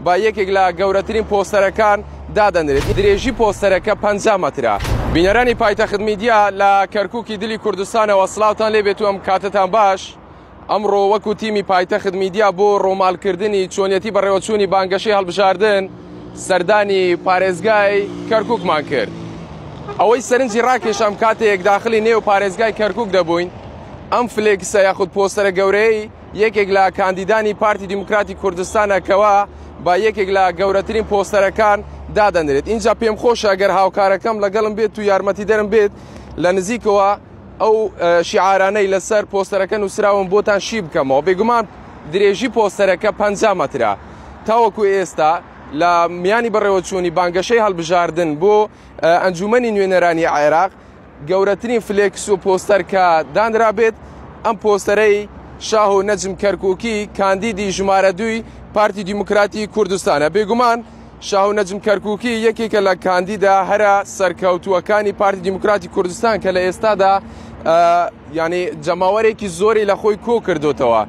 بە یەکێک لە گەورەترین پۆستەرەکان دادەنرێت. درێژی پۆستەرەکە 50 مەترە. بینەرانی پایتەخت میدیا لە کەرکوکی دلی کوردستانەوە سڵاوتان لێبێت و ئەم کاتەتان باش. ئەمڕۆ وەکو تیمی پایتەخت میدیا بۆ ڕۆماڵکردنی چۆنیەتی بەڕێوەچوونی بانگەشەی هەڵبژاردن سەردانی پارێزگای کەرکوکمان کرد. ئەوەی سەرنجی ڕاکێشام کاتێک داخلی نێو پارێزگای کەرکوک دەبووین ئەم فلێکسە یاخود پۆستەرە گەورەی یەکێک لە کاندیدانی پارتی دیموکراتی کوردستانە کەوا بە یەکێک لە گەورەترین پۆستەرەکان دادەنرێت. ئینجا پێم خۆشە گەر هاوکارەکەم لەگەڵم بێت و یارمەتیدەرم بێت لە نزیکەوە ئەو شیعارانەی لەسەر پۆستەرەکە نووسراون بۆتان شی بکەمەوە. بێگومان درێژی پۆستەرەکە 50 مەترە. تاوەکو ئێستا لە میانی بەڕێوەچوونی بانگەشەی هەڵبژاردن بۆ ئەنجومەنی نوێنەرانی عێراق گەورەترین فلێکس و پۆستەر کە دانرابێت ئەم پۆستەرەی شاهۆ نەجم کەرکوکی کاندیدی ژمارە دووی پارتی دیموکراتی کوردستانە. بێگومان شاهۆ نەجم کەرکوکی یەکێکە لە کاندیدە هەرە سەرکەوتووەکانی پارتی دیموکراتی کوردستان کە لە ئێستادا یعنی جەماوەرێکی زۆری لە خۆی کۆ کردوتەوە.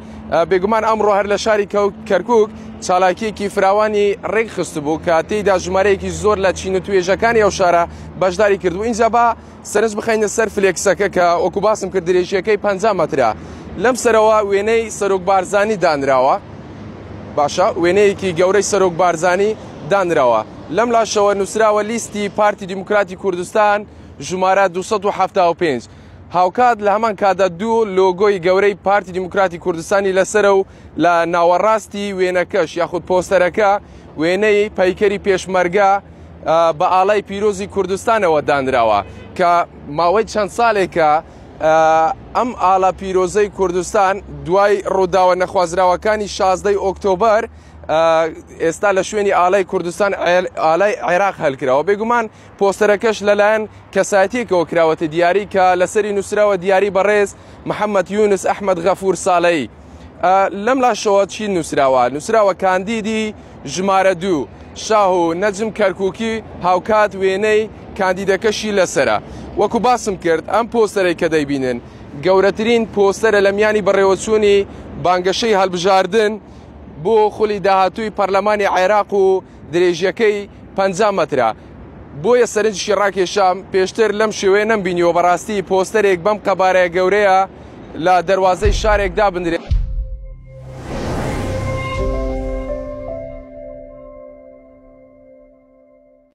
بێگومان ئەمڕۆ هەر لە شاری کەرکوک چالاکیەکی فراوانی ڕێکخستبوو کە تێیدا ژمارەیەکی زۆر لە چین و توێژەکانی ئەو شارە بەشداری کردبوو. ئینجا با سەرنج بخەینە سەر فلێکسەکە کە وەکو باسم کرد درێژیەکەی 50 مەترە. لەم سەرەوە وێنەی سەرۆک بارزانی دانراوە. باشە وێنەیەکی گەورەی سەرۆک بارزانی دانراوە. لەم لاشەوە نووسراوە لیستی پارتی دیموکراتی کوردستان ژمارە 275. هاوکات لە هەمان کاتدا دوو لۆگۆی گەورەی پارتی دیموکراتی کوردستانی لەسەرە و لە ناوەڕاستی وێنەکەش یاخود پۆستەرەکە وێنەی پەیکەری پێشمەرگە بە ئاڵای پیرۆزی کوردستانەوە دانراوە کە ماوەی چەند ساڵێکە ئەم ئاڵا پیرۆزەی کوردستان دوای ڕووداوە نەخوازراوەکانی 16 ئۆکتۆبەر ئێستا لە شوێنی ئالای کوردستان ئالای عێراق هەلکراوە. بێگومان پۆستەرەکەش لەلایەن کەسایەتیەکەوە کراوەتە دیاری کە لەسەری نووسراوە دیاری بەڕێز محەممەد یونس ئەحمەد غەفور سالەی. لەم لاشەوە چی نووسراوە؟ نووسراوە کاندیدی ژمارە دوو شاهۆ نەجم کەرکوکی، هاوکات وێنەی کاندیدەکەشی لەسرە. وەکو باسم کرد ئەم پۆستەرەی کە دەیبینن گەورەترین پۆستەرە لە میانی بەڕێوەچوونی بانگەشەی هەڵبژاردن بۆ خولی داهاتووی پەرلەمانی عێراق و درێژیەکەی 50 مەترە. بۆیە سەرنجشی ڕاکێشام، پێشتر لەم شێوەیە نەمبینیوە بەڕاستی پۆستەرێک بەم قەبارەیە گەورەیە لە دەروازەی شارێک دابنرێت.